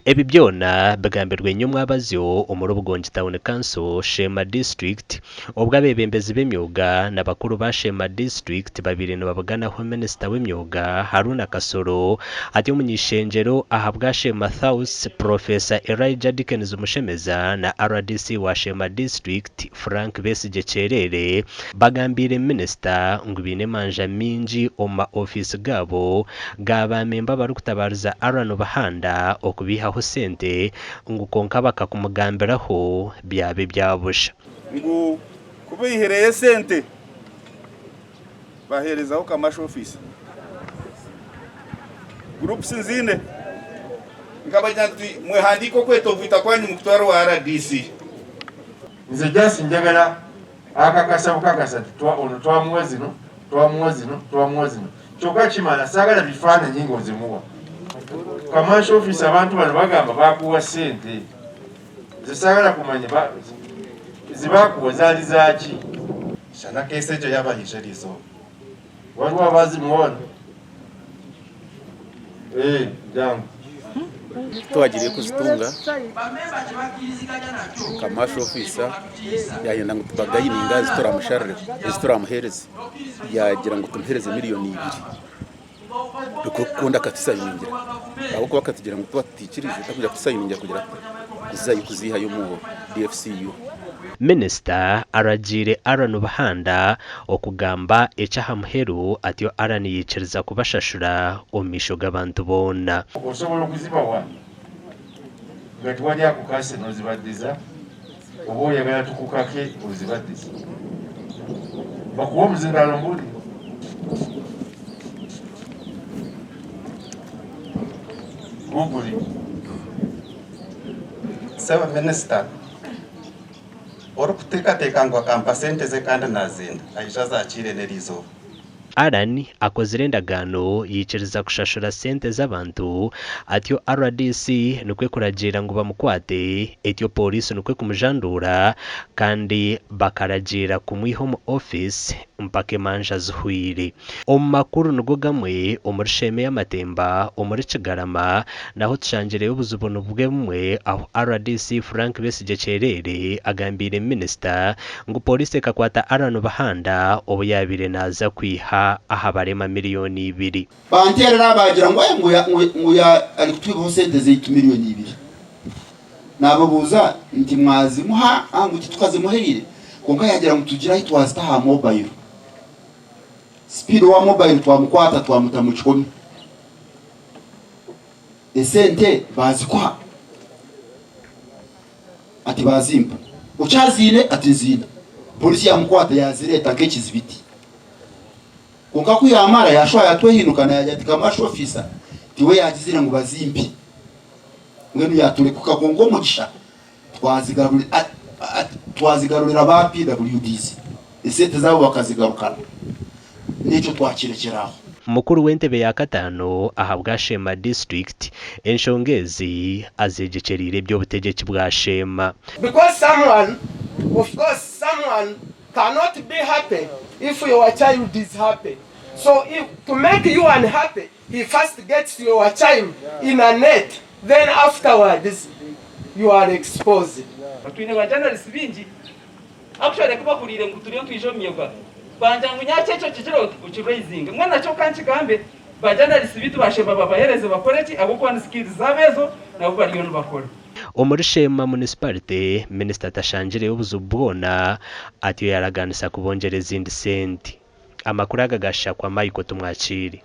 Ebi byona bigambirwe nyomwabazyo omuri Bugongi Town Council, Sheema District, obwo abeebembezi b'emyoga na bakuru ba Sheema District babaire nibabuganaho Minisita w'emyoga, Haruna Kasolo ari omuny'ishengyero ahabwa Sheema South, Professor Elijah Dickens Mushemeza na rdc wa Sheema District, Frank Besigye Kyerere bagambiire Minisita ngu baine emanja mingi omu ma ofiisi gaabo ga ba memba abarikutabaariza Aaron Buhanda okubaihaho sente ngu kwonka bakakumugambiraho byaba ebya busha. Ngu ku baihireyo esente baheerezaho commercial office. Groups nziine. Nkabagira nti mwehandiike okwetovaita kwanyu mukutware owa rdc. Nze just njagala akakasa bukakasa nti ono twamuwa zino, twamuwa zino, twamuwa zino kyokka kimala saagala bifaananyi nga ozimuwa. Commercial office abantu bano bagamba bakuwa ssente nze saagala kumanya zebakuwa zaali zaaki? Shana case egyo yaaba yaija eriizooba. Waliwo abazimuwa wano? Eeh jangu. Twagiire kuzitunga commercial officer yayenda ngu tubagayininge aha zituramusharire ezituramuhereze yagira ngu tumuhereze miriyoni ibiri nikwo kukunda akatusayiningira ahabw'okuba akatugira ngu twaba tutaikirize takwija kutusayiningira kugira kuzayo kuzihayo omu DFCU. Minisita aragiire Aaron Buhanda okugamba eky'aha muheru atyo Aaron yaikiriza kubashashura omu maisho g'abantu boona. Osobola okuzibawa nga tewali akukase nozibaddiza oba oyagala tukukake ozibaddize bakuwe omuzindaalo mbuulire. Guguli. Ssebo minisita, orikuteekateeka ngu akampa sente ze kandi naazenda, aije azakiire n'eriizooba. Allan akozire endagaano yaikiriza kushashura sente z'abantu atyo rdc nikwo kuragiira ngu bamukwate etyo pooriisi nikwo kumujanduura kandi bakaragiira kumwiha omu ofiisi mpaka emanja zihweire. Omu makuru nigo gamwe, omuri Sheema ey'amatemba omuri Kigarama naho tushangireyo obuzibu nibwo bumwe ahu rdc Frank Besigye Kyerere agambiire minisita ngu pooriisi ekakwata Aaron Bahanda obu yaabaire naaza kwiha aha barema miriyoni ibiri. Banteerera baagira ngu ngu ngu arikutwibaho sente zaitu miriyoni ibiri. Naababuuza nti mwazimuha? Ngu titukazimuhaire kwonka yaagira ngu tugire ahu twazita aha mobayiro. Speed owa mobile twamukwata twamuta mu kihome. Esente baazikuha? Ati baazimpa. Okyaziine? Ati nziine. Polisi yaamukwata yaazireeta nk'ekizibiti. Kwonka ku yaamara yaashuba yaatwehinukana yaagira ati Commercial officer tiwe yaagizire ngu bazimpe. Mbwenu yaaturekuka kwonka omugisha Twazigarurira ba PWDs esente zaabo bakazigarukana n'ekyo twakirekyera aho. Mukuru w'entebe ya kataano ahabwa Sheema District enshonga ezi azeegyekyereire eby'obutegyeki bwa Sheema. Because someone, of course someone cannot be happy if your child is happy so if to make you unhappy He first gets your child in a net then afterwards you are exposed. Twine ba journalists baingi actually ku bahuriire ngu turiyo nitwija omu myooga bangira ngu nyakyo ekyo kigire oti oki raisinge mbwenu nakyo kankigambe ba journalists beitu bashemba babahereze bakore ki ahabw'okuba ni skills zaabo ezo nabo bariyo nibakora. Omuri Sheema Municipality, minisita tashangireyo obuzibu bwona atyo yaraganisa kubongyera ezindi sente. Amakuru aga gashakwa Michael Tumwakiire.